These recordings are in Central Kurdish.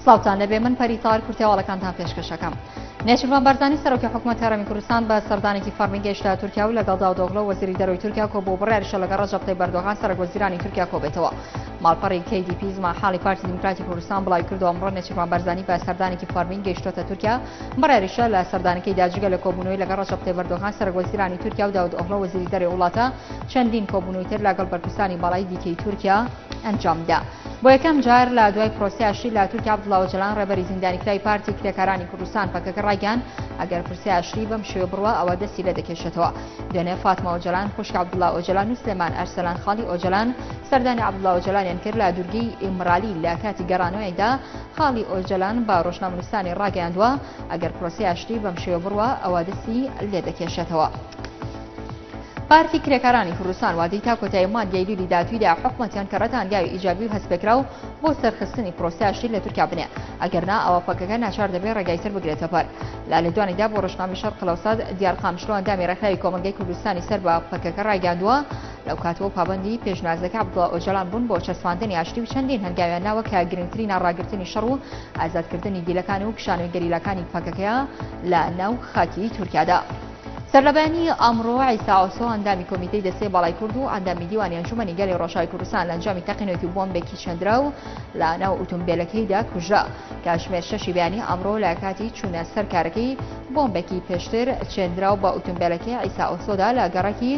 سڵاوتان لەبێ من پەری تار کورتەواڵەکانتان پێشکەشەکەم. نێچیرڤان بارزانی سەرۆکی حکومەت هەرێمی کوردستان بە سەردانێکی فەڕمی گەیشتە تورکیا و لەگەڵ داودئۆغلۆ وەزیری دەرەوەی تورکیا کۆبوو بڕیاریشە لەگەڵ ڕەجەب تەیب ئەردۆغان سەرۆک وەزیرانی تورکیا کۆبێتەوە. ماڵپەڕی KDP زمانحاڵی پارتی دیموکراتی کوردستان بڵاوی کردەوە ئەمڕۆ نێچیرڤان بارزانی بە سەردانێکی فەڕمی گەیشتۆتە تورکیا بڕیاریشە لە سەردانەکەیدا جگە لە کۆبوونەوەی لەگەڵ ڕەجەب تەیب ئەردۆغان سەرۆک وەزیرانی تورکیا و داودئۆغلۆ وەزیری دەرەوەی وڵاتە چەندین کۆبوونەوەی تر لەگەڵ بەرپرسانی باڵای دیکەی تورکیا ئەنجامدا. بۆ یەکەم جار لە دوای پرۆسەی ئاشتی لە تورکیا عەبدوڵا ئۆجەلان ڕێبەری زیندانیکراوی پارتی کرێکارانی کوردستان پەکەکە ڕایگەیاند ئەگەر پرسەی ئاشتی بەم شێوە بڕوا ئەوە دەستی لێ دەکێشێتەوە. دوێنێ فاتمە ئۆجەلان خوشکی عەبدوڵا ئۆجەلان و سلێمان ئەرسەلان خاڵی ئۆجەلان سەردانی عەبدوڵا ئۆجەلانیان کرد لە دوورگەی ئیمرالی لە کاتی گەڕانەوەیدا خاڵی ئۆجەلان بە ڕۆژنامەنووسانی ڕاگەیاندووە ئەگەر پرۆسەی ئاشتی بەم شێوە بڕوا ئەوە دەستی لێ دەکێشێتەوە. پارتی کرێکارانی کوردستان وادەی تا کۆتایی مانگی ئەیلولی داهاتووی دا حکومەتیان کە ڕەتە هەنگاوی ئیجابی و هەستپێکراو بۆ سەرخستنی پرۆسەی ئاشتی لە تورکیا بنێ ئەگەرنا ئەوە پەکەکە ناچار دەبێ ڕێگای تر بگرێتە بەر. لە لێدوانێکدا بۆ ڕۆژنامەی شەرق الاوسط دیار قامشلۆ ئەندامی ڕێکخراوی کۆمەڵگەی کوردستانی سەر بە پەکەکە ڕایگەیاندووە لەو کاتەوە پابەندی پێشنیازەکە عەبدوڵا ئۆجەلان بوون بۆ چەسپاندنی ئاشتی و چەندین هەنگاویان ناوە کە گرنگترینە ڕاگرتنی شەڕ و ئازادکردنی دیلەکان و کشانەوەی گەریلاکانی پەکەکەیە لە ناو خاکی تورکیادا. سەرلەبەیانی ئەمڕۆ عیسا ئۆسۆ ئەندامی کۆمیتەی دەستەی باڵای کورد و ئەندامی دیوانی ئەنجومەنی گەلی ڕۆژئاوای کوردستان لە ئەنجامی تەقینەوەیەکی بۆمبێکی چێندراو لە ناو ئوتومبێلەکەیدا کوژرا. کاتژمێر شەشی بەیانی ئەمڕۆ لە کاتی چوونە سەر کارەکەی بۆمبێکی پێشتر چێندراو بە ئوتومبێلەکەی عیسا ئۆسۆدا لە گەڕەکی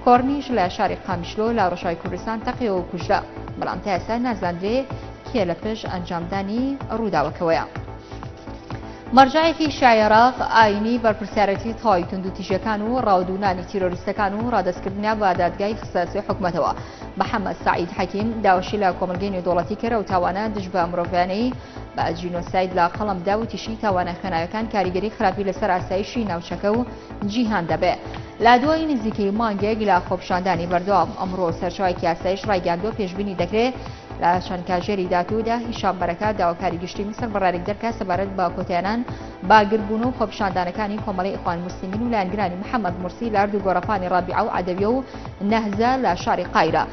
کۆرنیش لە شاری قامیشلۆ لە ڕۆژئاوای کوردستان تەقیەوە و کوژرا، بەڵام تا ئێستا نازاندرێ کێ لە پشت ئەنجامدانی ڕووداوەکەوەیە. مەرجەعێکی شای عێراق ئاینی بەرپرسیارێتی تەواوی توندوتیژیەکان و ڕاودوونانی تیرۆریستەکان و ڕادەستکردنیان بە دادگای خستەسوێ حکومەتەوە. محەمەد سەعید حەکیم داواشی لە کۆمەڵگەی نێودەوڵەتی کرد ئەو تاوانە دژ بە مرۆڤانەی بە جینۆساید لە قەڵەم دا وتیشی تاوانە خوێناویەکان کاریگەری خراپی لەسەر ئاسایشی ناوچەکە و جیهان دەبێ. لە دوای نزیکەی مانگێک لە خۆپیشاندانی بەردەوام ئەمڕۆ سەرچاوەیەکی ئاسایش ڕایگەیاندووە پێشبینی دەکرێ لە چەند کاژێری داهاتوودا هیشام بەرەکات داواکاری گشتی میسر بڕیارێک دەرکات سەبارەت بە کۆتایهێنان بە گردبوون و خۆپیشاندانەکانی کۆمەڵەی ئیخوان موسلیمین و لایەنگرانی محەمەد مورسی لە هەردوو گۆڕەپانی ڕابیعە و عەدەویە و نەهزە لە شاری قایرە.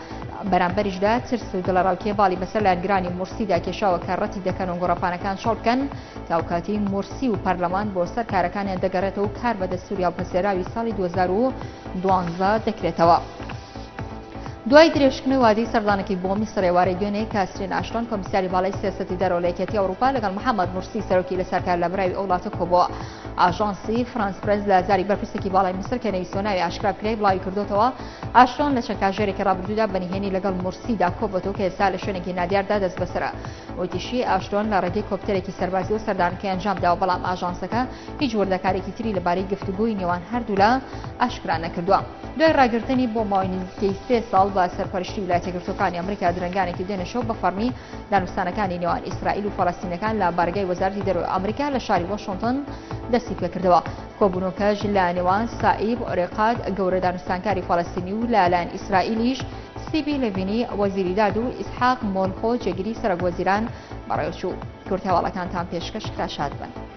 بەرامبەریشدا ترس و دڵەڕاوکێ باڵی بەسەر لایەنگرانی مورسیدا کێشاوە کە ڕەتی دەکەن و گۆڕەپانەکان چۆڵ بکەن تاوکاتی مورسی و پەرلەمان بۆ سەر کارەکانیان دەگەڕێتەوە و کار بە دەستوری هەڵپەسێراوی ساڵی 2012 دەکرێتەوە. دوای درێژکردنەوەی وادەی سەردانەکەی بۆ میسر ئێوارەی دوێنێ کاسرین ئاشتۆن کۆمیسیاری باڵای سیاسەتی دەرەوە لە یەکێتی ئەوروپا لەگەڵ محەممەد مورسی سەرۆکی لەسەر کار لابراوی ئەو وڵاتە کۆبووە. ئاژانسی فرانس پرێس لە زاری بەرپرسێکی باڵای میسر کە نەویستووە ناوی ئاشکرا بکرێت بڵاوی کردووەتەوە ئاشتۆن لە چەند کاژێرێکی ڕابردوودا بە نهێنی لەگەڵ مورسیدا کۆبووەتەوە کە ئێستا لە شوێنێکی نادیاردا دەستبەسەرە. وتیشی ئاشتۆن لە ڕێگەی کۆپتەرێکی سەربازیەوە سەردانەکەی ئەنجام داوە بەڵام ئاژانسەکە هیچ وردەکارێکی تری لەبارەی گفتوگۆی نێوان هەردوولا ئاشکرا نەکردووە. دوای ڕاگرتنی بۆ ماوەی نزیکەی سێ ساڵ بە سەرپەرشتی ویلایەتە یەکگرتووەکانی ئەمریکا درەنگانێکی دوێنێ شەو بە فەڕمی دانوستانەکانی نێوان ئیسرائیل و فەلەستینەکان لە بارەگای وەزارەتی دەرەوەی ئەمریکا لە شاری واشنتن دەستی پێکردەوە. کۆبوونەوەکەش لە نێوان سائیب عورێقات گەورە دانوستانکاری فەلەستینی و لەلایەن ئیسرائیلیش سیبی لێڤینی وەزیری داد و ئیسحاق مۆلخۆ جێگری سەرۆک وەزیران بەڕێوەچوو. کورتە هەواڵەکانتان پێشکەش کرا شاد بن.